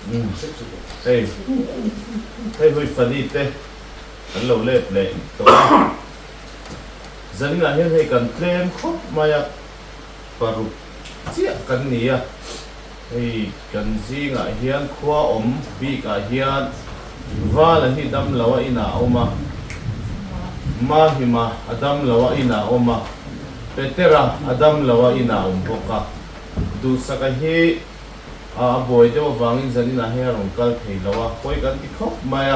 Hei hei hui funny te kan lo let leh tawh a. Zaninah hian hei kan tlem khawp mai a, paruk chiah kan ni a. Hei kan zingah hian khua awm bikah hian Vala hi dam lo a inah a awm a, Mahima a dam lo a inah a awm a, Petera a dam lo a inah a awm bawk a. Duhsaka hi a buai deuh avangin zaninah hian a rawn kal thei lo a, pawi kan ti khawp mai a.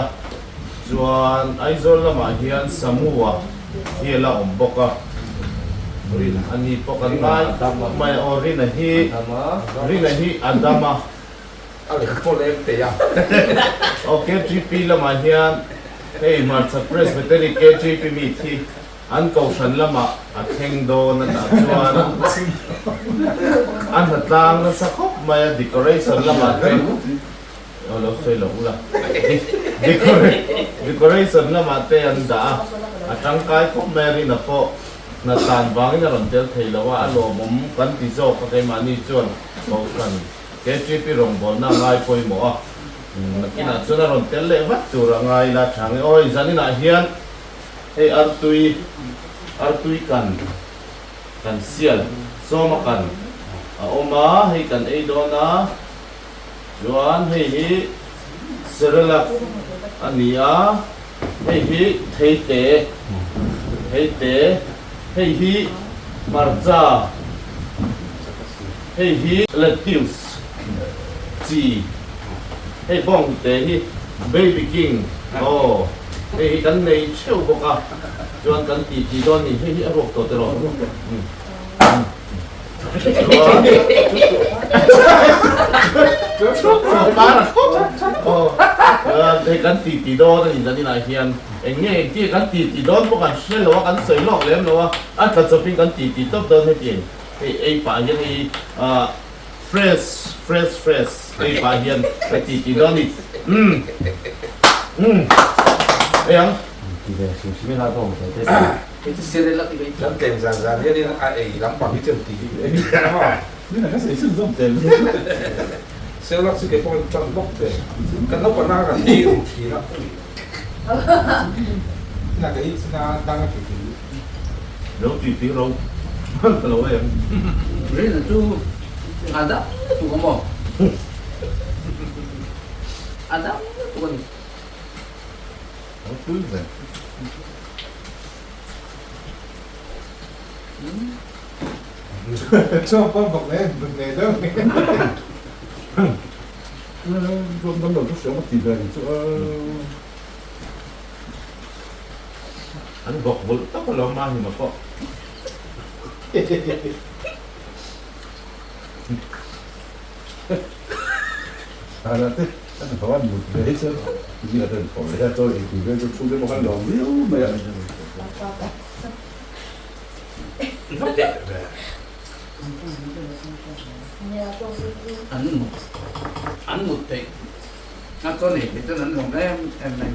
Chuan Aizawl lamah hian Samua hi a la awm bawk a, a ni pawh kan ngai khawp mai a, aw Rina hi Rina hi a dam a. A leh pawh leng thei a. Aw KTP lamah hian hei hmarcha Presbytery KTP meet hi An kohhran lamah a thleng dawn a tah chuan a hnatlang nasa khawp mai a, decoration lamah te aw lo sawi lo ula, decoration lamah te an dah a, a tangkai khawp mai a, Rina pawh hnatlan vangin a rawn tel thei lo a, a lawmawm kan ti zawk a keimahni chuan kohhran KTP rawngbawlna a ngai pawimawh a, nakinah chuan a rawn tel leh vat tur a ngai ila tha nge awi zaninah hian. Hei artui, artui kan, kan sial, sawma kan a awm a, hei kan ei dawn a, chuan hei hi Cerelac a ni a, hei hi theite, theite, hei hi hmarcha, hei hi lettuce chi, hei bawngte hi baby king aw. Hei hi kan nei theuh bawk a, chuan kan ti ti dawn ni, hei hi a ruak tawh tiraw? Chuan hei kan ti ti dawn a ni zaninah hian eng nge engtia kan ti ti dawn pawh kan hre lo a, kan sawi lawk lem lo a, a tla chawpin kan ti ti tawp dawn hetiang hei ei pah hian hei Fresh fresh fresh hei pah hian ka ti ti dawn ni umm umm hei ang. Ti ve hrim hrim ila ka awm thei teh teh. Hei chu Cyril a ti vei tlat. Kan tlem zan zan hian in a ei lampang hi chuan ti hi ve mi a maw. Nina ka sawi chhun zawm tel. Cyril chu kei pawh in tan bawk ve. Kan naupang na kan ei ru thin a. Nina ka hi china dang a ti ti. Lo ti ti ro ka lo em. Rina chu a dam lutuk a maw? A dam lutuk a ni. Lo tui ve. Chuan pawh bawk nen bun nei deuh ni. Chuan dam lo chu hriam a ti ve ang chu a. An vawk vulh tawp a lo mahni ma pawh. Hana te an tho an mut ve hi chu zing atan tho leh a chaw ei tui vel chu chhung te pawh khan lawm viau mai a. An mut an mut theih a chaw nei theih chuan an lawm em em mai.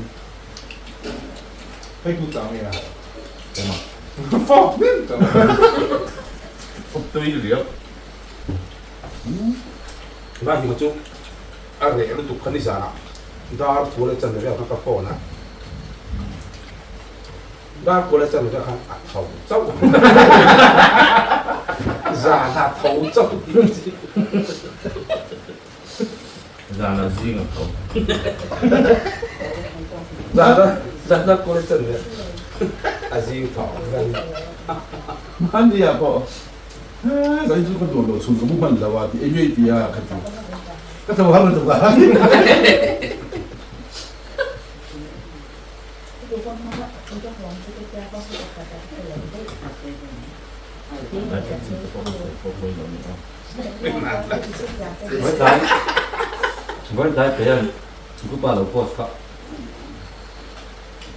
Hei tu tang nge a? Fawk hmel ta. Fawk tui riau. Na hi chu a reh lutuk kha nizanah dar kual a chan vel kha ka phone a. Dar kual a chan vel khan a tho chauh. Zanah tho chauh tih chi. Zana zing a tho. Zana zana kawl chan ve a zing tho zan. Mahni ah pawh zan chu ka duh lo chhun ka mu hman lo a ti eng nge i ti a ka ti ka tho har lutuk a. Vawi tlai pe hian group a lo post kha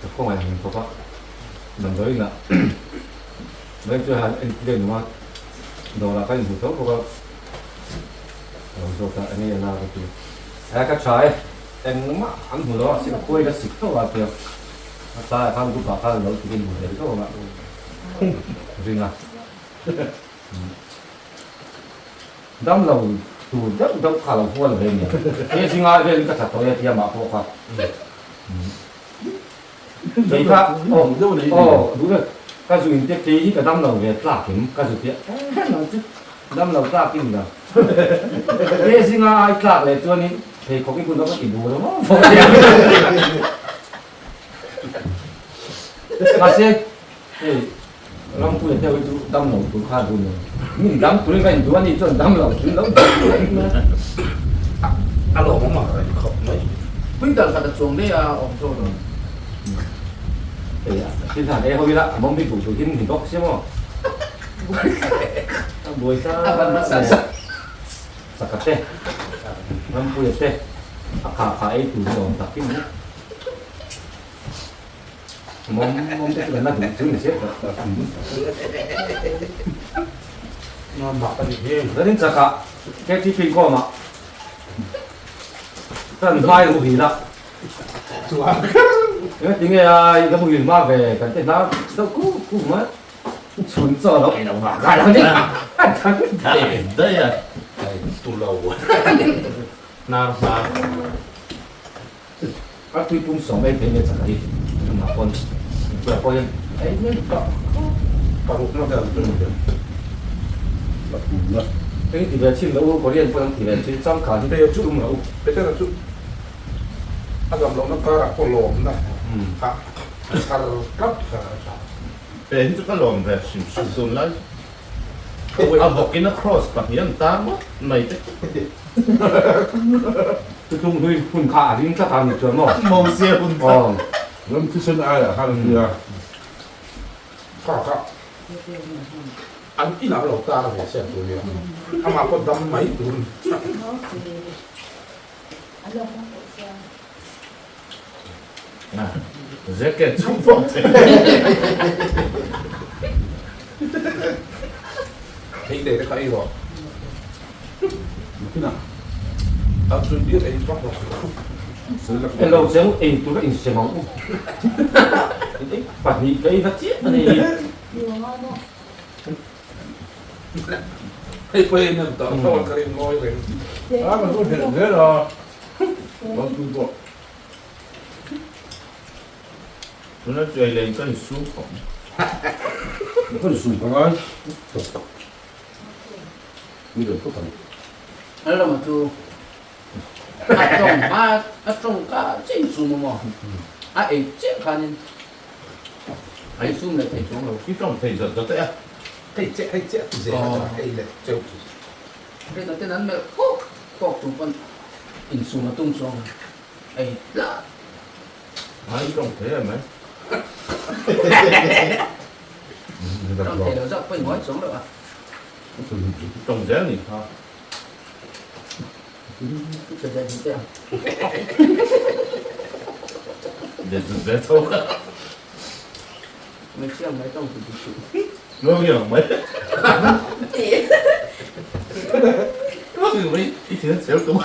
ka khawngaih ang khawp a damdawi inah vawi chu han en vel nung a dawrah ka inhmu tho bawk a ka lo zawt a enge a la ka ti a ka tha e engmah an hmu lo a sik khuai ka sik tho a tia a tlaiah khan group ah khan lo ti in hmu ve tho ang a ring a. Dam lo Tur deuh deuh kha lo hual ve nia. He zinga velin ka tla tawh e tia mah pawh kha. Kei kha aw aw duh deuh ka zu in te kei hi ka dam lo ve tlak em ka zu tia eh nang chu dam lo tlak i ni lo. He zinga ai tlak leh chuanin pheikhawk i bun a ka ti bur a maw fawh tia. Mahse hei Rampuia te ho hi chu dam lo tur kha duh lo. Min dam turin ka induh a nih chuan dam lo turin lo duh tur a ni mai a. A lawmawm a reng khawp mai. Quintal khat a chuang daih a awm tho lo. Hei a thil hlan ei ho ila a mawm bik duh tur hin ni bawk sia maw. A buai sa A ban hmasa sa. Saka te Rampuia te a kha kha ei tur ni awm tak hi ni. Mawm mawm te chu kan la duh chu ni se Ngam bak a ni hi. Zanin chakah KTP inkhawmah kan hmai ka muhil a. Chuan. Engati tinge a i ka muhil hma ve kan ti hnar deuh kuk kuk mai. Chhun chaw lo ei lo vang a lo ni. Daih daih a. Tu lo. Hnar hnar. A tui pum sawm ei thei nge chak hi amah pawn inchhuah pawh hian ei mai pah paruk na vel tur vel la tum la eng ti ve chin lo u Korean pawn an ti ve chin changkang hi pe chu tum lo u Petera chu a dam lohna karah pawh lawmna kha a chhar tlat kha a tha. Pe hi chu ka lawm ve hrim hrim tunlai A vawkin a cross pahnih an tar ngawt mai te. Chutung hlui hun kha a ring tlat a ni chuan maw? Mosia hun kha. Aw. Ram thisen aiah khan a nia. Kha kha an inah lo tar ve se tur nia. Amah pawh dam mai tur. Jacket chu pawh thei. Thei leh te kha ei rawh. Nakinah. A chu bik ei vak lo. Hello cheng ei tur a insem ang u. Pahnih ka ei va chiah a ni. Hei pawh ei nem tawh tho a ka rin ngawi reng. A ka chu hneh zel a. Bangtui pawh. Tuna chuai leng ka insum khawp mai. Ka insum ka ngai. Mi lo phawt ang. A lama chu a tawng hma a tawng ka chiah insum a maw? A ei chiah khanin a insum leh thei chuang lo. I tawng thei zawt zawt e a. Hei chiah hei chiah ti zel a ei leh cheu. Rina ten an melh kawk kawk chung pawn insum a tum chuang ei tlat. Ai tawng thei em mai. Tawng thei lo zauh pawh i ngawi chuang lo a. Tawng zel ni kha. Tha zel ni teh ang. Let zut ve tho ka. Hmeichhia ang mai tawng ti duh suh. Nuam ang mai. Nuam mai i thin a chel tum.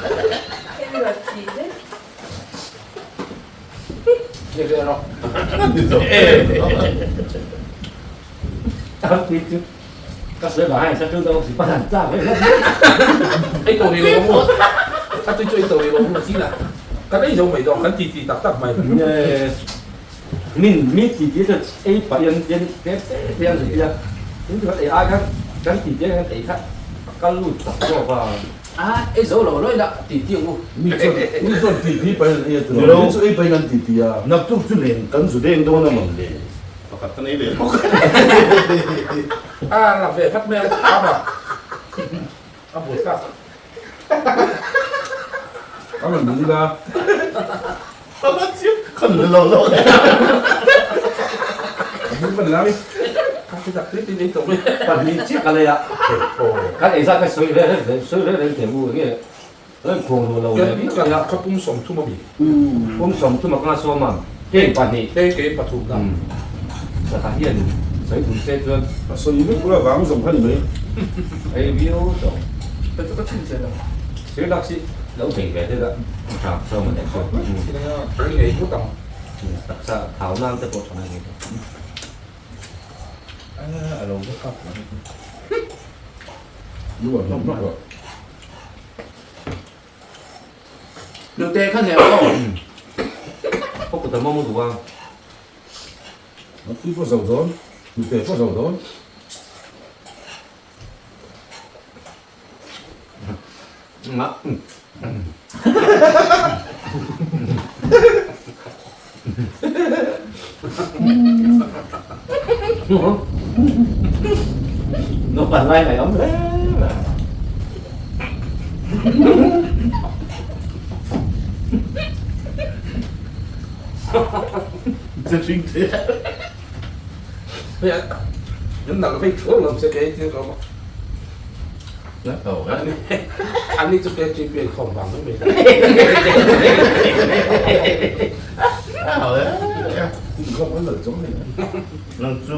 Ka sawi vang hian sa ṭul deuh si pan an tlak vek hlek. Ei tawh rih lo ang u. A tui chu ei tawh rih lo ang u ti la. Kan ei zo mai dawn kan ti ti tak tak mai. Min mi ti ti chu ei pah hian hian te te te an zui a, tin chu kan ei ai khan kan ti te kan ei kha a kal lut tak zawk a. A ei zo lo lo ila ti ti ang u. Mi chuan mi chuan ti ti pahin an ei a ti lo, mi chu ei pahin an ti ti a. Naktuk chu len kan zu deng dawn a mawn le? Pakhat kan ei leh bawk. A la ve vat mai a, a a buai tak. A rawn ni ila. Khan lo lo. Pahnih chiah ka lei a, kan ei zat ka sawi reng reng sawi reng reng thei u enge kan khuang rual lo leh viau mai a. Ka pum 30 a mi. Pum 30 a ka sawm a, kei pahnih. Kei kei pathum na. Saka hian sawi tum se chuan. A sawi vek ula vang zawng kha ni mai. Ei viau tawh. Ka chu ka chhin che lo. Sir lak si lo bei ve deuh a tha sawm a nen chu. Kan ngei phut ang. Taksa thau nan te pawh tha mai ngei. A lo va kap mai. Lu a hlawm hlawk a. Nute kha hne aw. Ka kut a mawm duh a. Tui pawh zo dawn, nute pawh zo dawn. Naupan lai mai awm hle mai. An nalh vei thuau lo che kei thil ka awm a. An ni chu KTP an khawm vang mai mai. Nang chu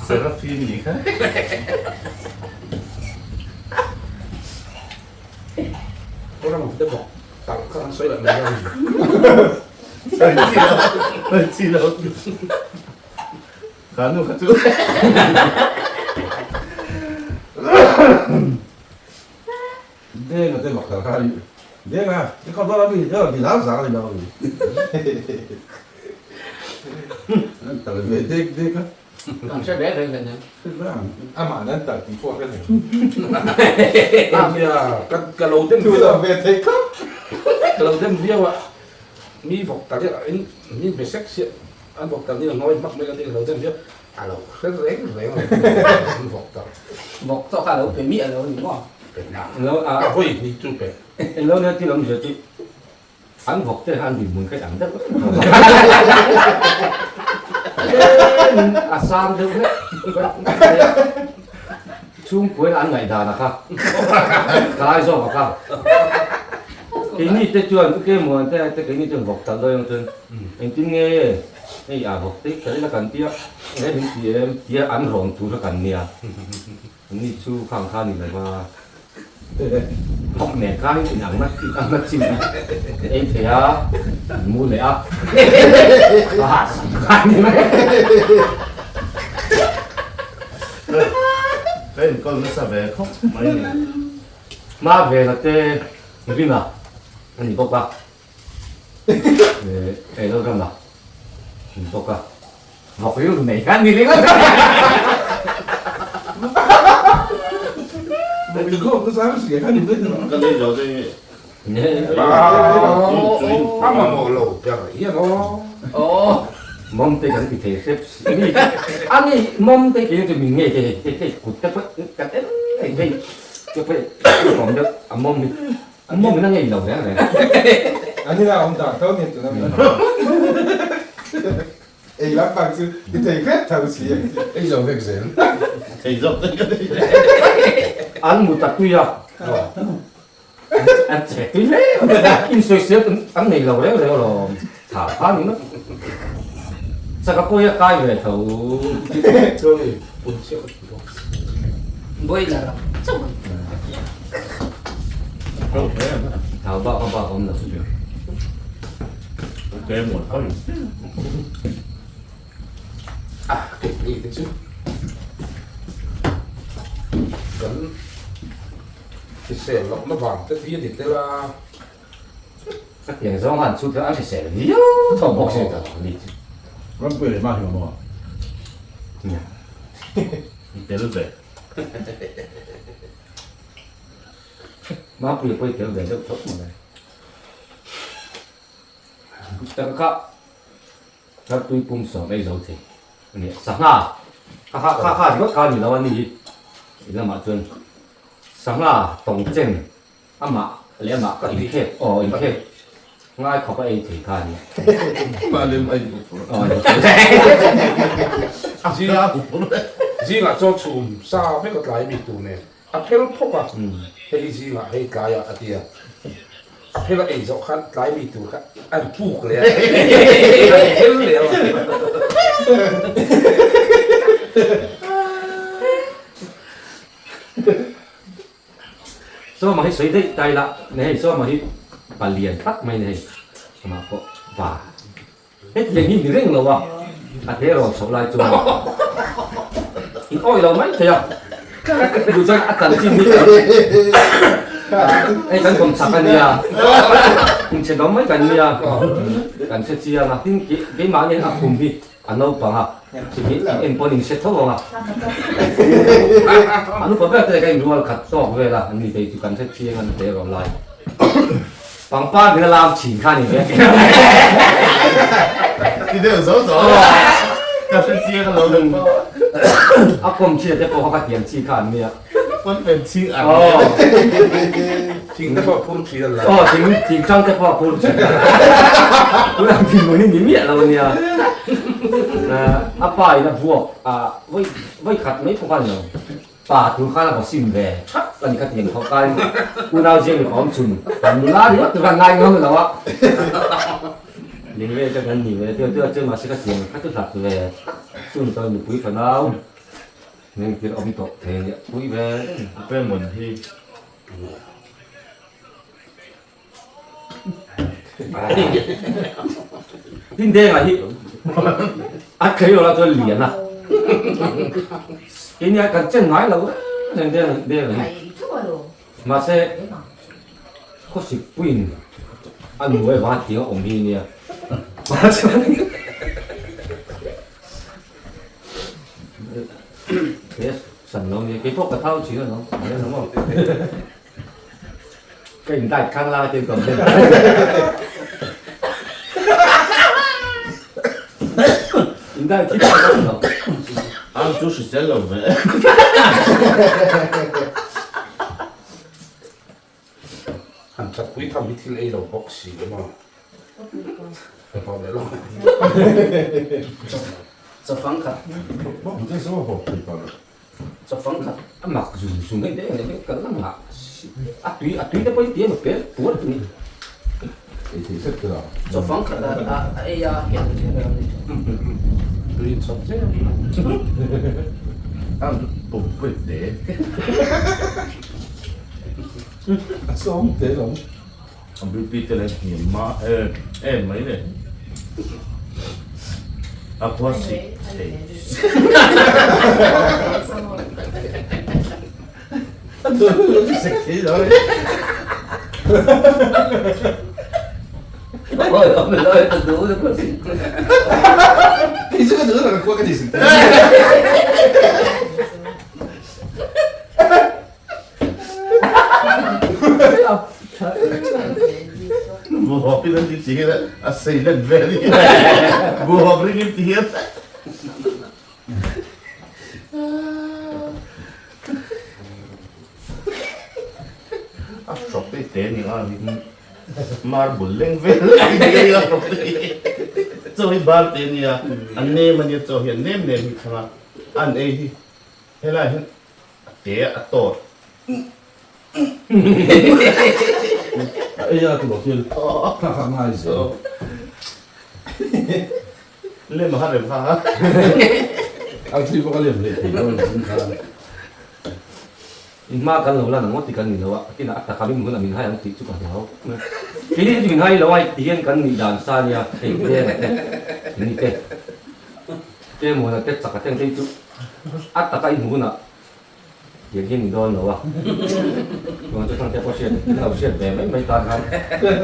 Seraphim ni kha. Ram te bawk tak kha an sawi leh mai a ni. Sawi chi lo, sawi chi lo. Kha nu kha chu. Denga te bawk tak kha ni. Denga, i khaw dawn a mi, i rawn ti zang zang a ni lo a mi. An tal ve dek dek a. Kan hre reng reng hleinem. Amah nan tak tih pawh a hre hlei. Nia, ka lo dem viau a. Ve thei khawp. Ka lo dem viau a. Mi vawk tak in mi be sek siah an vawk tak ni a ngawi hmak mai ka ti ka lo dem viau. A lo hre reng reng lo an vawk tak. Vawk tawk a lo pe miah lo a ni maw? Pe na. A vawi hnih chu pe. Englo nia thil awmzia chu An vawk te han dinhmun kha ang deuh tlem a sang deuh hlek chhungkuain an ngaihdan a kha ka lai zawk a kha keini te chuan u Kemuan te te keini chuan vawk talh daih ang chuan engtin nge hei a vawk te kher ila kan tia he min ti em tia an rawn tur kha kan nia. Ni chu khang kha ni lova thawk nen khan in ang na ang na chin ei thei a in mu leh a ka hah sak kha ni mai. Ka inkawl nasa ve khawp mai ni. Hma vela te ringa a ni bawk a, eh Lalrama a ni bawk a. Vawk rilru nei khan ni ringawt. Ka nei zo te A mamawh lo ber hian aw. Mawm te kan ti thei hrep si. A ni mawm te kei chu min ngei thei hei hei kut te pawh kan en ngei hei chu pawh awm deuh a mawm hi a mawm in a ngei lo reng reng. Ani la awm dah tho ni tuna mi. Ei lam pang chu i thei hret tho si ang chi. Ei zo vek zel. Thei zawk te ka nei. An mu ta tui a. An che tui hle. Insawisel an nei lo reng reng alawm. Tha kha ni mai. Chaka pawh hi a kai ve tho. Sorry, pun chiah ka ti bawk. Boiler a chauh an ti. Thau bak a bak awm lo chu. A kei ni te chu kan hrisel lohna vang te hi a ni tel a. Hetiang zawng han chhut kha an hrisel viau tho bawk si ta ni chu. Rampuia leh Mahima maw? Nia. Tel ve. Mapuia pawh i tel ve deuh tho mawle. Tak kha Thartui pum sawm ei zo thei a ni. Sangha kha kha kha kha ringawt kha a ni lo a ni hi i lamah chuan sangha tawng chen amah leh amah ka inkhek aw inkhek ngai khawp a ei thei kha a ni. Zingah chaw chhum sa vek a tlai mi tur nen. A phel phawk a, hei hi zingah hei tlaiah a ti a, a phel a ei zawh khan tlai mi tur kha an puk leh a, an phel leh a. Sawma hi sawi daih ta ila, ni hei Sawma hi palian tak mai ni hei, amah pawh va hetiang hi ni reng lo a, a te rawn chhoh lai chuan in awih lo mai thei a, duh chuan a chanchin hi. Hei kan kawm chak a nia, inchhe dawm mai kan nia, kan hre chiang a, tin keimahni hian a khum hi a naupang a, chumi en pawn in hre tho ang a, an upa ber te ka inrual khat tawk vel a, ani te chu kan hre chiang a ni te rawh lai. Pangpar min a lam thin kha ni ve. Ti deuh zo zo ka hre chiang a lo lang pawh. A kawm chhia te pawh kha ka tiam chi kha an nia. Pawn pen ching ang. Thing te pawh phur thin an la. Aw thing thing tang te pawh phur thin. Tunah thing mun hi ni miah lo ania. A pa in a vuak a vawi vawi khat mai pawh kha ni lo. Pa tur khan a vaw sim ve thak a ni kha tiang thawk kai unau ziang mi awm chhun kan nula ringawt tur khan ngai ngam lo a. Ning ve ka kan ni ve teu teu a chuan mahse ka tiang kha chu hlat ve chun chuan nupui fanau ning thil awm tawh thei nia pui ve reng. Pemon hi. Tin dengah hi a thei lo la chuan lian a keini a kan chen ngai lo reng reng deng deng hi mahse khawsik puiin a nuai vang a tiang a awm hi nia san lo nia keipawh ka thau thin alawm Ka in diet khang lai te kan vel. In diet thi tak tak lo. Ang chu hrisel lo ve. Han that pui tham hi thil ei lo bawk si emaw. Ka pawh leh lawk. Chawfang khat. Chawfang khat a mak zung zung hei deuh leh kal lam ah a tui a tui te pawh hi ti a pel puar tui ei thei zet tur a. Chawfang khat a a ei a ken chu ber ani. Tui in chawp zel. Ang pum pui te. A sawm te lo. A BP te leh hniam ma em em mai le. A khua sik thei. A duh lo chu sik thei lo. Oi oi oi a duh lo khua sik. Kei chu ka duh lo ka khua ka ti sik thei. Buhawp in an ti chi hian a sei let ve a ni. Buhawp ring in ti hian. A hrawk te te ni nga ni. Marble leng vel ni a hrawk te. Chaw hi bar te nia. A nem a nia chaw hi a nem nem hi thlang a. An ei hi helai hian A te a tawt. A ei a tilo thil kha kha ngai zel. Lem a har em kha. A thi bawk a lem hlei thei lo zing khan. In hma kan lo lan ang ngawt ti kan ni lo a, tinah a taka min hun a min hai ang tih chu ka hlau. Keini chu min hai lo a ti hian kan nih dan sa nia hei te ni te. Te muana te chak a teng phei chu a taka i hmuh hunah tiang hian ni dawn lo a, chuan chu thangte pawh hriat in lo hriat ve mai mai tan khan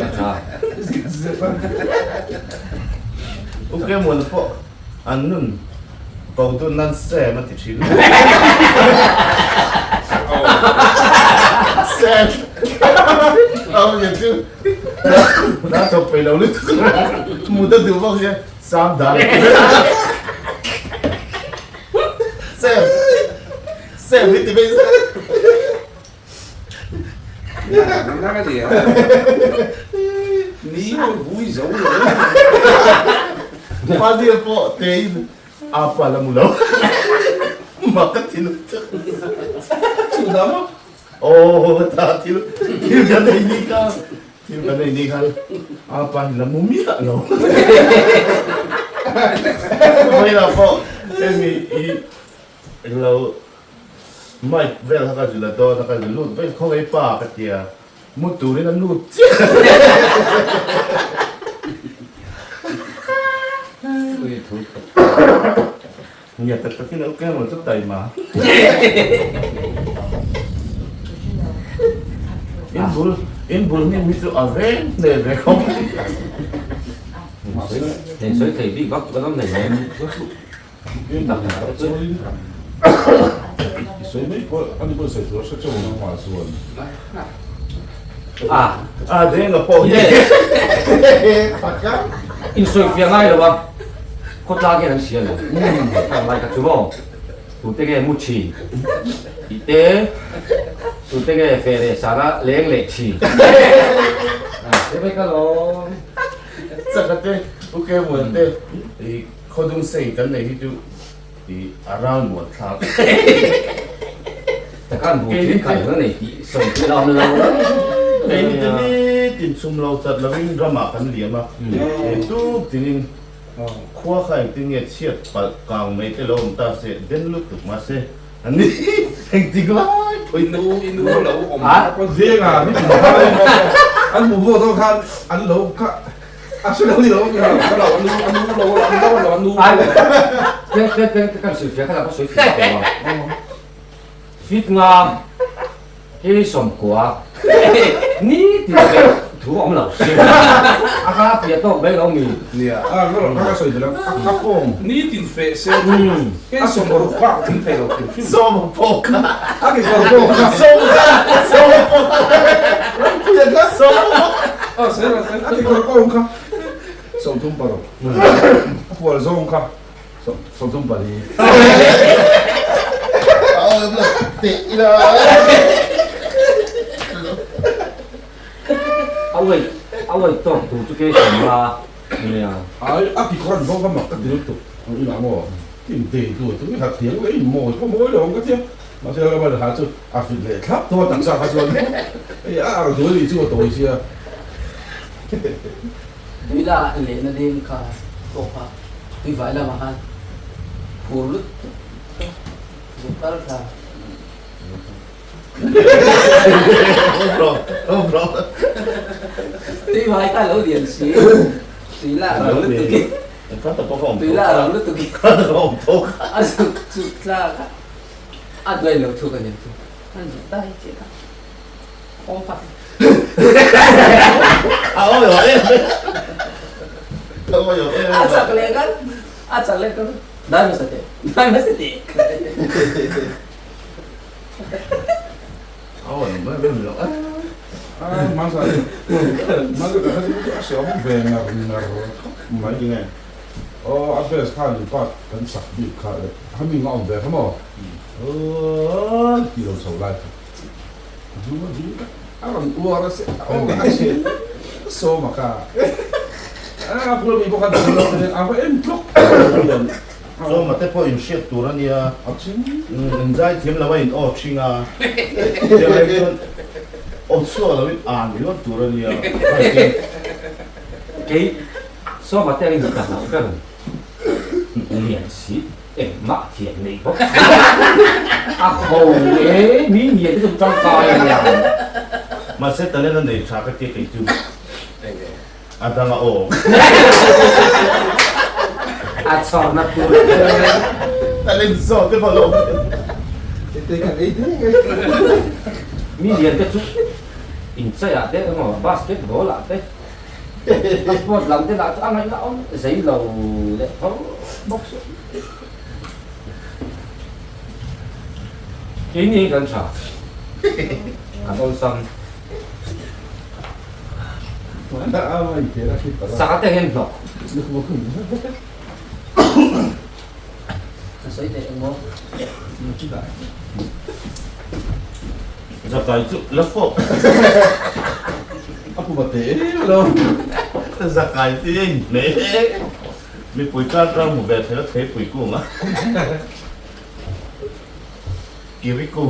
a tha. U Ke muana pawh an nun ko dun nan Sam a ti thin. Sam a awmzia chu na thawk peih lo lutuk mut a duh bawk sia. Sam dan. Sam. Sam hi ti mai zel. Nang a nia. Ni vui zo lo. Mahni pawh tein a pa la mu lo. Mak ka ti lutuk. Chu dam a. Aw ta thil thil kan ei ni kha. Thil kan ei ni khan a pa hi la mu miah lo. Vawilah pawh hemi hi englo mic vel kha ka zil a dawn a ka zil lut vek khaw ei pa ka tia mu turin a lut chiah. Nia tak takin a ukeng lo chu taima. In bul in bul hnim hi chu a veng hneh ve khawp mai. Hei sawi thei bik vak chu kan awm hleinem. Sawi mai pawh ani pawh sawi tur a hre teuh ang amah chuan. A. A denga pawh hi. Insawi fiah ngai lo a, khawtlang hian an hria lo. Khang lai kha chu maw? Tute nge mu thin tih te, tute nge feh leh sana leng leh thin. A, vek alawm. Chaka te, U Kemuan te, i khawdung sei kan nei hi chu i a ral muan thlak. Chaka'n bu thin khat na nei tih sawi te la awm lo. Keini te nitin chhum lo chat lovin ramah kan liam a, tuk tinin khua kha engtin nge chhiat palh kang mai te lo awm ta se den lutuk mahse ani engtik lai pawhin Nu i nu lo awm a. Venga ni tum khan an hmu vawt ho khan an lo kha a hre lo ni lo mi ka lo anu anu lo an lo lo anu ai te te te kan sawi fiah kha ka sawi fiah lo a fit nga Hi sawmkua ni tih ve thu awm lo hrim a ka fiah tawk mai lo mi. Nia a ka rawn ka sawi duh a ka kawng. Ni tin feh se kei sawmruk bak tling thei lo hrim hrim. Sawm pawh kha. A ki kawr pawh kha. Sawm kha sawm pawh kha. Rampuia kha. Sawm. Aw sawi rawh sawi A ki kawr kawng kha. 36. A fual zawng kha. 34. A wait a wait tawk tur chu kei sawm la nia. Ai a ti kawr an vawk a mak ka ti lutuk ang inah maw tin dei tur chu i ha thiam leh in mawi pawh mawi lo ang ka tia mahse a ban ha chu a fit leh thlap tawh a taksa kha chuan hei a ang duai nih chu a tawi sia. Tuila lehna deng kha pawh kha tui vai lamah khan phur lut tuk zuk kal thla. Tui vai kha lo lian si tui la rang lutuk in tui la rang lutuk in a zuk chuk thla kha a duai lo thuk a nia chu an zuk ta hi chiah kha. A chak leh kan a chak leh kan dai hmasa teh dai hmasa teh Aw a best khan in part kan sak bik kha le hemi nga awm ve kha maw aw ti lo chho lai kha. A rawn uar a se a awm a se sawm a ka a bula mi bawk a dang lo a va en tlawk Sawma te pawh in hriat tur a nia in zai thiam lo a in aw thing a tiang chuan aw chhuak lo in an ringawt tur a nia kei sawma te ang in ka hlauh ber lian si. Engmah thiam nei bawk si a ho e, mi nge te chu tangkai a nia. Mahse talent a nei tha ka tia kei chu a dang a aw. A chhawrna tur te. Talent zawk te pawh lo awm thei. Kan ei deng e. Mi lian te chu inchai ah te emaw basketball ah te A sport lam te lah chu a ngaihna awm zei lo leh tho bawk suh. Keini hi kan tha, kan awlsam. Saka te hian hnawk. A sawi teh eng maw? Zakai chu la fawp. A pu va teh em lo. Zakai te in hle. Mipui kar kar hmu ve thei la theipui kung a. Kiriku.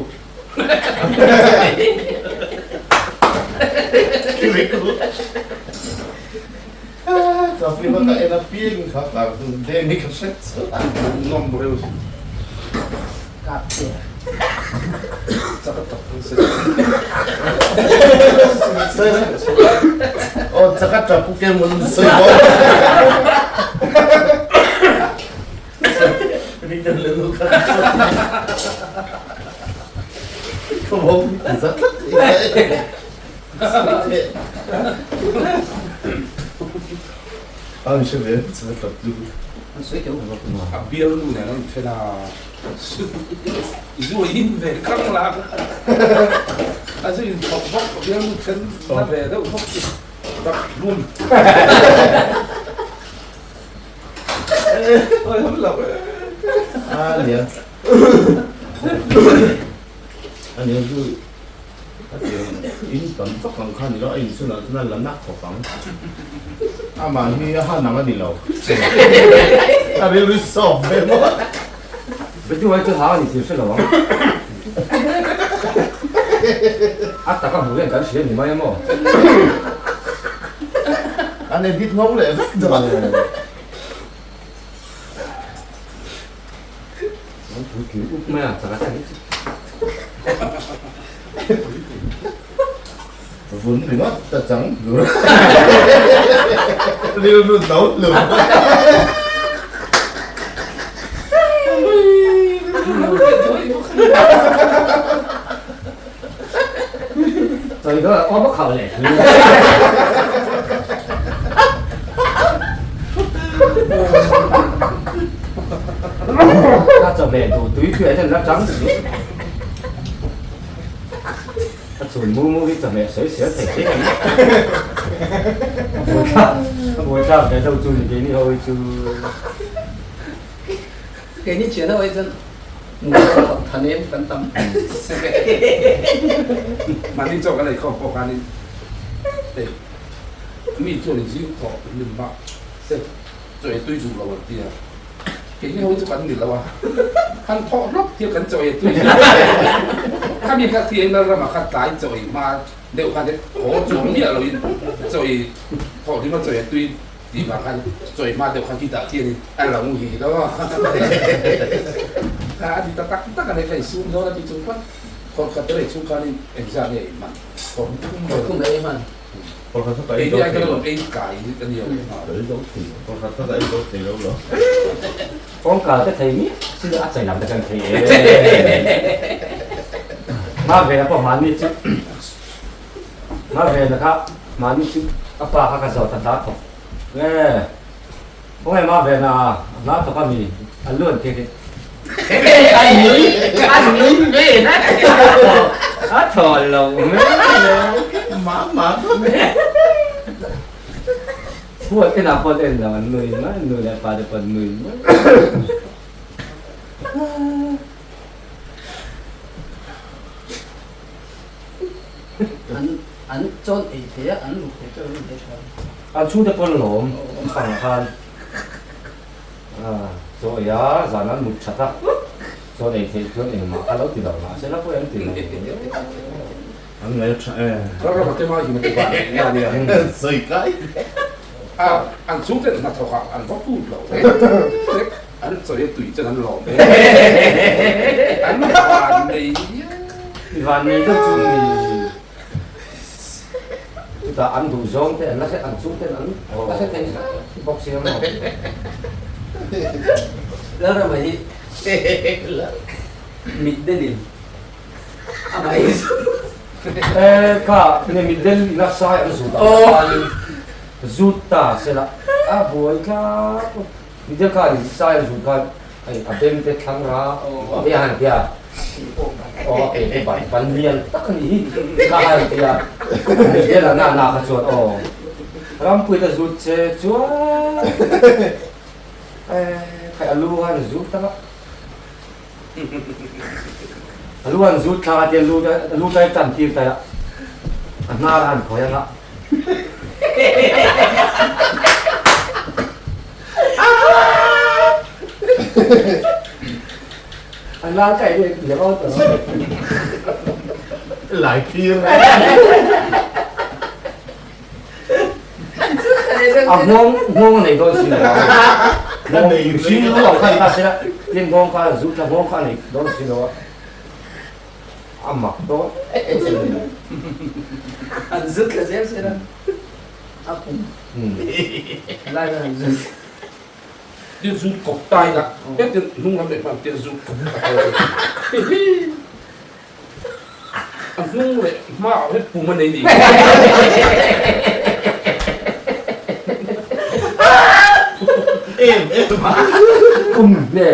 Kiriku. Ka film a ka en a piang kha kar chu deng hi ka hre chu. Ngam reuh. Kap che. Chak a tak ang se. Oh chak a tap ke mun soi bo. Ring dan le lu kha. Come on, zat. An hre ve chu tlat chu. An sawi teuh. A bialnu nen an inthen a, zu a in ve kang la a zu in thawk bawk a bialnu then na ve deuh bawk chu dak hlum. A nia. A nia chu a tiang in tam vak ang kha ni lo a inchhunah chuan a la nak khawp ang. Amah hi a han ang a ni lo. A rilru sawp ve maw. Betu ai chu hang a ni tih hre lo ang. A taka hmuh hian kan hria ni mai a maw? An edit ngo leh vek dawn. An puitling up mai a, chak a chak hi chu. Vun ringawt ta chang hlur. Rilru no hlur. Sawi dawn ah awm a khauh leh hlur. Ka chawhmeh duh tui tui ah hian la chang si. A chhun mu mu hi chawhmeh sawi sel thei thei ang. A buaithlak ve deuh chu ni keini ho hi chu. Keini thian ho hi chuan nula thawk tha nem kan tam. Mahni chaw kan ei khawm pawh khanin hei mi chuan in zing thawh hlim vah se chaw ei tui duh lo an ti a. Keini ho chu kan ni lo a, han thawh hlawk thil kan chaw ei tui Khami kha khi Lal ramah kha tlai chaw ei hma deuh khan haw chuang miah loin chaw ei thawh hlim a chaw ei tui tih vang khan chaw ei hma deuh khan khi dah khianin a lo hi lo a. Kha a ti ta tak tak a ni kha i sum dawn a ti chung pawn khawrh khat tel ei chhung khanin engzah nge ei hman khawrh thum vel. Khawrh thum ei hman. Ei hi ai ka lo ei kai a ni lo. Kawngka te thei miah sin a chei lam te kan thei e. Hma ve na pawh mahni chu hma ve na kha mahni chu a pa kha ka zawt a hla thawk nge khawnge hma ve na hla thawk a mi a luan khi khi a nui a nui ve na a thaw lo Mama Huat en ah pawh en lo an nui mai nu leh pa te pawh an nui mai. An an chawn ei thei a an ruk thei chu an inhei tha. An chhungte pawh an lawm an pangah khan chaw ei a zan an mut that a chawn ei theih chuan engmah kha lo ti lo mahse la pawi an ti lo. An ngaih a tha e. Ram ram a tema hi mati van nia nia. Sawi kai. A an chhung ten hnathawk ah an va put lo e. An chawi a tui chuan an lawm e. An van nei e. I van nei deuh chu ni. Chutah an duh zawng te an la hre an chhung ten an la hre thei bawk si ang maw. Lalrama hi mitdelin E kha ne mitdel ina sai an zut ang khanin zut ta se la a buai tlak mitdel khan sai an zut khan hei a beng te thlang ra e a han tia aw a ke te ban ban lian tak a nih hi kha han tia mitdel a na na kha chuan aw rampui ta zut che chuan e khai a lu khan zut ta A lu an zut thlak a tia lu a lu tai tan tir tai a a hnar a han khawi ang a. A lal kai le le o to. Lai phir. A nghawng nghawng a nei dawn si lo a. Nghawng mihring lu ang khan ta sela tin nghawng kha a zut a nghawng kha a nei dawn si lo a. A mak dawn An zut thla zel sela a pum lai khan an zut. Tin zut kawp tai la hetin hnung lam leh hman tin zut kawp ta. A hnung leh hmaah hian pum a nei ni. Em em a. Pum nge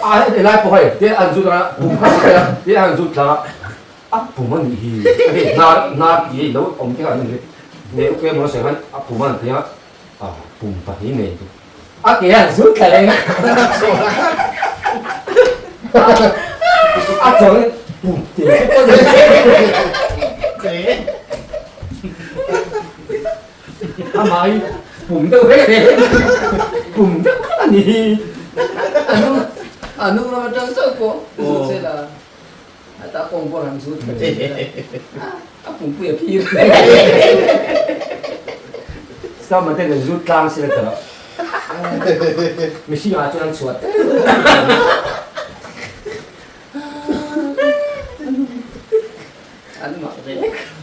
a helai pawh hei te an zut anga pum kha a te an zut thla a pum a nih hi hei hnar hnar tih hi lo awm te kha an ni nge u ke maw sawi khan a pum a an ti a a pum pahnih nei chu a ke an zut thla leng a chawl pum te pawh nei Amah hi pum deuh vek e, pum deuh vek a ni. A hnung a hnung lam atang chauh pawh zut se la, a ta kawng pawh han zut thei se la, a pumpui a phir. Sama ten an zut tlang se la ta lo. Mihring ah chuan an chhuah teuh. An mak ve.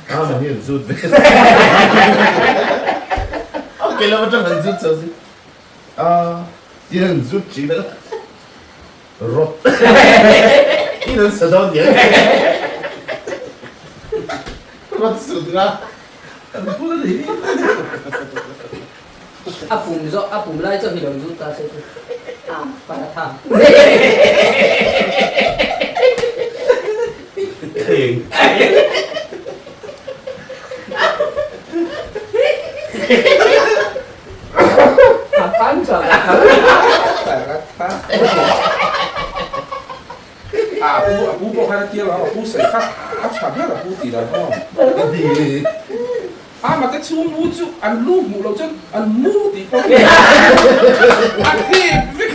A mah hi an zut ve. Ok lo atang an zut chho si. A tin an zut thin a. Rot. Tin an sa dawn nia. Rot sut nga. An phul a ni. A pum zawh a pum lai chauh hi lo zut ta se chu a paratha. Eng. A pan chauh a. Paratha. A pu a pu pawh khan a tia lo a pu sawi kha a tha ber a pu tih dan aw. A mate chhung mu chu an lu hmuh loh chuan an mu tih pawh a thip vek.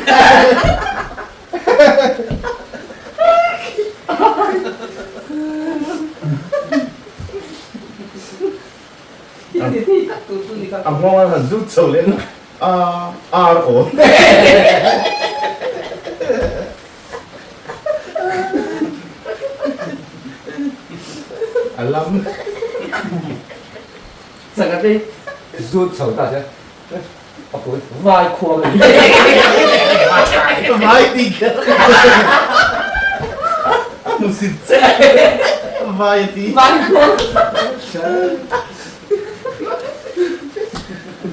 A nghawng a han zut chho leh a ar aw. A lam. Sangha te zut chho ta che. A pui vai khuang a ni. Vai tih kher. A hmusit che. Vai a ti. Vai khuang.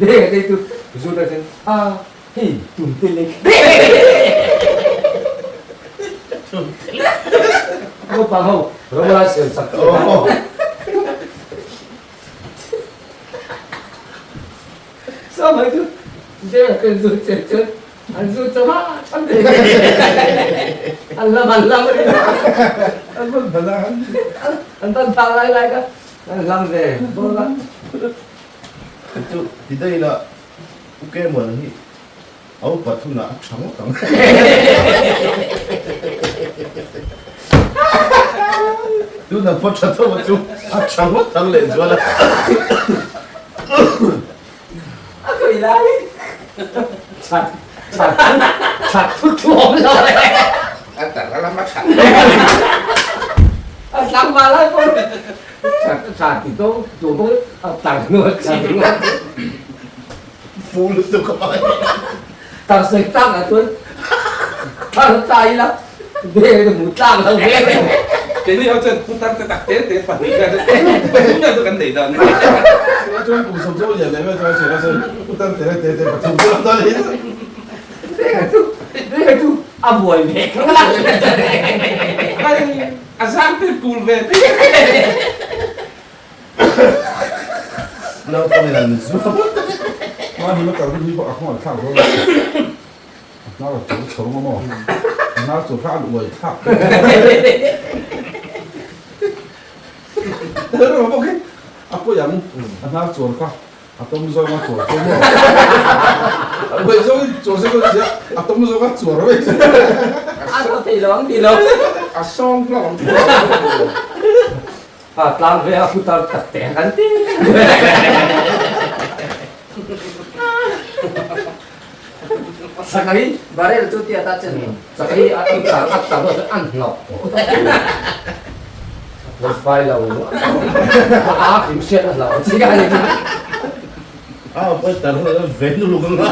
Deng a te chu zut a chen a Hei tum te lek. Tum te lek. Naupang ho rawla siam sak tih a. Sao mai chu Deng a pen zu che chuan an zu chama cham thei. An lam an lam a ni. An van bala. An van phak lai lai kha an lam ve bawk a. Chu ti daih ila U Kemuan hi a upat hunah a tha ngawt ang. Tunah pawh tha tho chu a tha ngawt ang lehzual a. A khawi lai that that that thut thu awm lo le. A tar a lam a that. A tlangval lai pawh that that ti to tu bawk a tar hnu a that hnu. Fu lutuk a hmai. Tar sawi tlak ah chuan tar ta ila ve ka hmu tlak lo ve. Keini ho chuan pu tar te tak te te pahnih kha chu pathum vel chu kan nei dawn. Chuan kum sawm chu lian leh vel chuan thian a chuan pu tar te te te pathum chu an dawn a ni. Veka chu veka chu a buai ve kha. Ai a zang te pul ve. Naupangin an zuam. Mahni la kal hi pawh a khawngaih thlak dawn a, a hnar a chul chho ngawm aw, a hnar chul kha an uai thlak rawh bawk hi a pawi ang, a hnar chul kha a tawm zawng a chuar chu maw, a uai zawngin chuar se chuan sia a tawm zawng a chuar vek. A thaw thei lo ang ti lo. A sawng hlauh ang ti lo. A tlang ve a putar tak te kan ti. Sakai barel chu tia ta chen. Sakai a tar a tar chu an hnawk. Lo fai lo. A hrim hriat a hlau chi ka ni. A poi tar ho ve nu lu nga.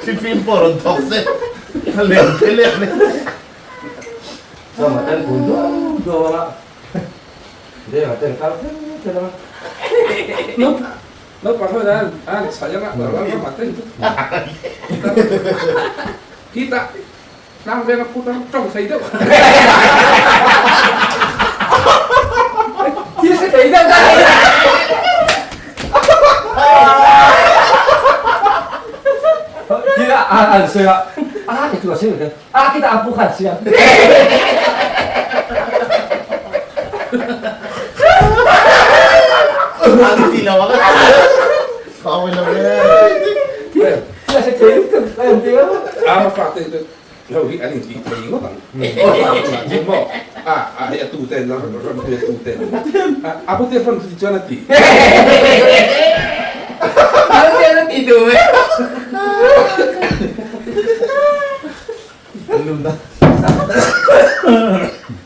Fifim pawh rawn thawk se. A lem te lem. Chuan mah ten kun duau duau anga. Denga ten kal thleng thleng a. Naupang ho hian an chhaih anga ram ram ah te khitah tlang venga put a tawng thei deuh. Thil hre thei deuh ka ni. Thil a an sawi a, a ti chu a sawi ve. A khitah a pu kha a siam. An ti lo a ka Kawi lo e. Thil a hre thei lutuk a en tir. Ama fate chu ho hi an intih thei ngawt ang. Chu maw a a hei a tu ten la rawn pui a tu ten. A pu te rawn chuan a ti. Naute a ti duh e.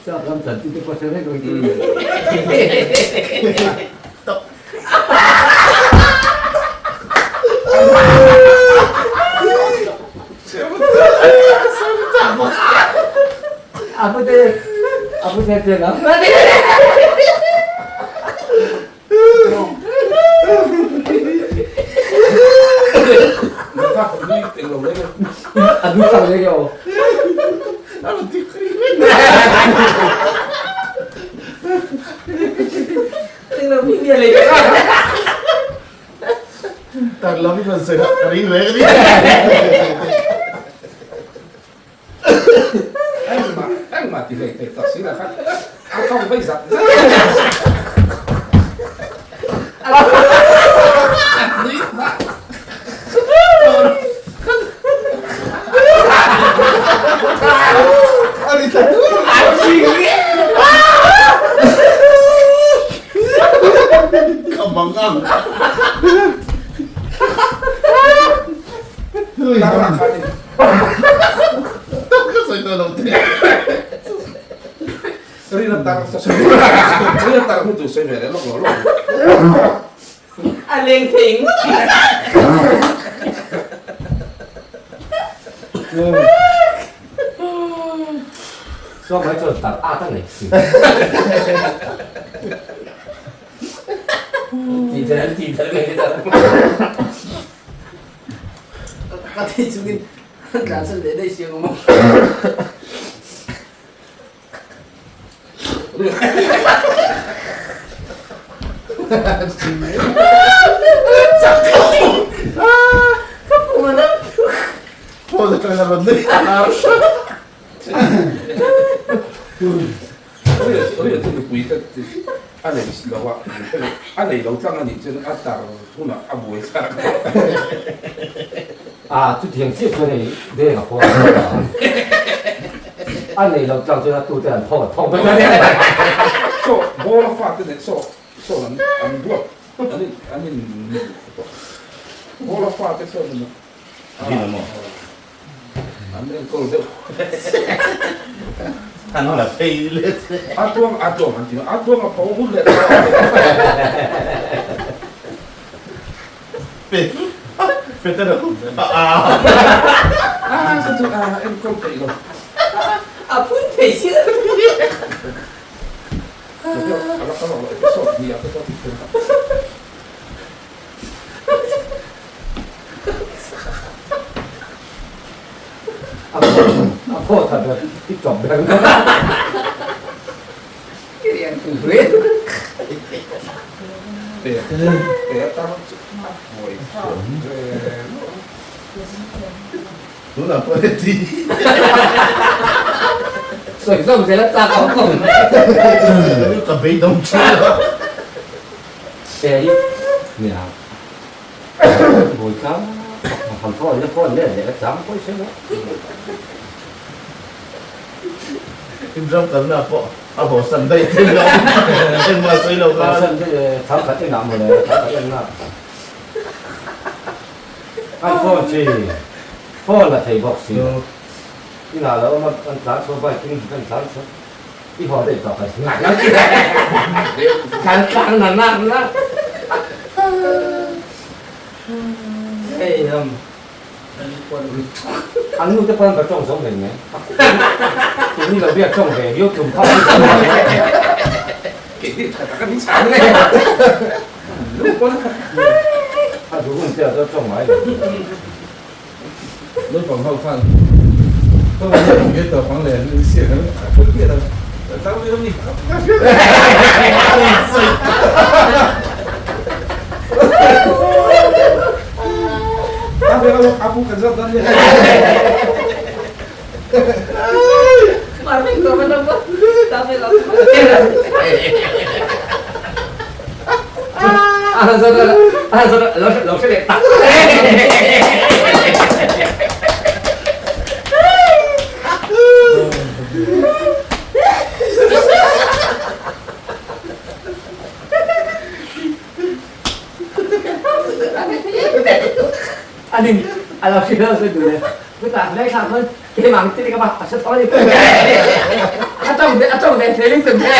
Sap ram chan tute pawh hre vek ang chu. A pute a pute chen ang. A nui chak leh keuh. Tar lam i rawn sawi ka ring reng a ni. Engmah engmah ti hlei thei tak si lah khan a tawng vei zat zat. Nui hlah. Ka mang ang. Tar khan in. Ka sawi tawh lo teh. Rina tar Rina tar hu tu sawi ve leh lawk lo lawk. A leng thei ngawt ang. Chuan mai chuan tar at a nei si. Tih tel tih tel mai ta. Ka ti chungin tlan san leh daih siang awm a. Phone atangin a rawn nui. A nei lo a, a nei lo tlang a nih chuan a tar hunah a buai thlak. A chutiang chiah chuan hei deng a pawh a nei lo tlang chuan a tute an thawk an thawk vek a ni. Saw bawla fate nen saw saw an an duat an in an in bawla fate sawn an An enkawl deuh. An la phei let. A tuang a tuang an ti a tuang a pho hun leh ta. Pe pe ta lo. A a a chu a enkawl peih lo. A phun thei si lo. A la kal lo episode hnih ah te pawh ti thei. A phaw that ber i chawp ber mai. Tunah pawh heti. Sawi zawm zel a chak awm khawp mai. Ka beidawng thin a. Te hi nia bawi tlang han phone na phone let leh ka chang pawh i hre lo. Inram kalna pawh a haw san daih thei lo engmah sawi lo khan. Haw san daih thang khat enah mawle thang khat enna an phone chi phone la thei bawk si lo inah lo awm a an tlan chhuah bike in kan tlan chhuah. I haw daih tawh ka ngai lo ti Kan tlang na nak na. Hei ham. An nu te pawn ka tawng zo hlei mai. Tuni lo biak tawng ve viau tum kha. hi tha taka min chhang nge. Lu pawn kha. A duh hun te ah chuan tawng ngai lo. Naupang ho khan tawng ngai lo nge tawp ang le an siak an a phut miah lo. Tlang mai ram ni. Apu kan zawt dawn nia. Ani a lo hre lo duh le. Chutah hlei thlak chuan keimah ang chi ka bak a hre tho a ni. A tawng ve a tawng ve thei ling tum he.